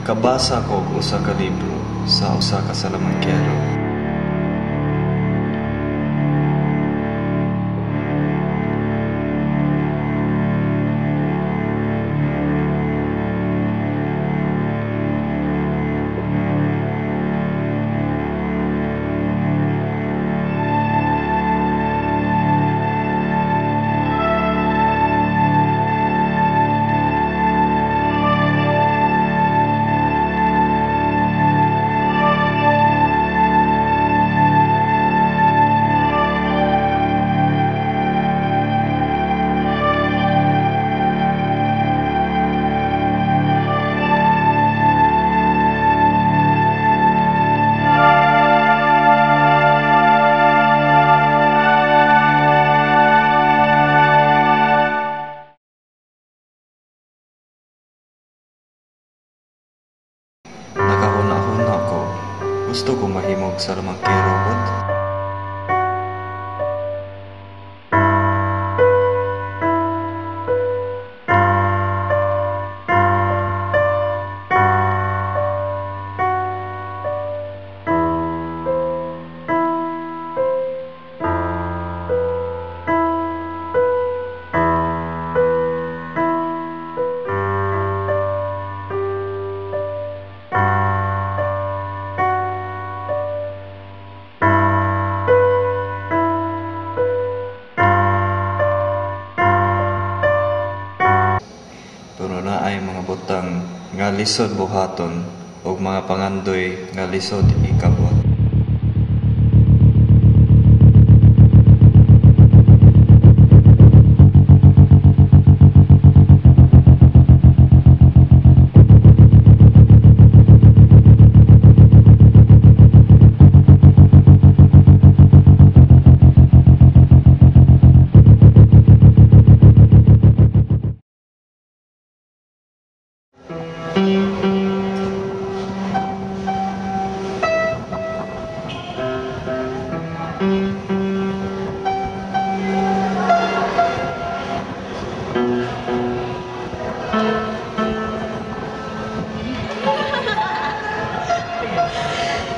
Kabasa ko og usa ka libro sa usa ka salamangkero. Nakahuna-huna ko, gusto ko mahimog salamangkero pod. Pero naay mga butang nga lisod buhaton ug mga pangandoy nga lisod ikabot.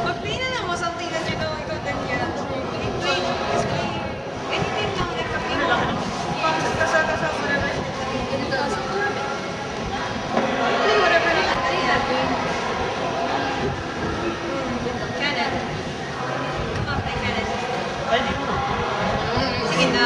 Mag-play na lang mo something that you know, ikaw Daniel. Play, just play. Anything lang, like kape mo. Kasa-kasa, whatever. Play whatever you like. Kenneth. Come on, play Kenneth. Sige na.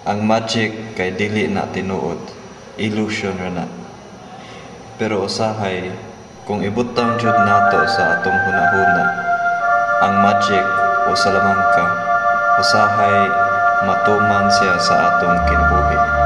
Ang magic kay dili na tinuod, illusion ra na. Pero usahay, kung ibutang jud nato sa atong hunahuna, ang magic o salamangka, usahay matuman siya sa atong kinabuhi.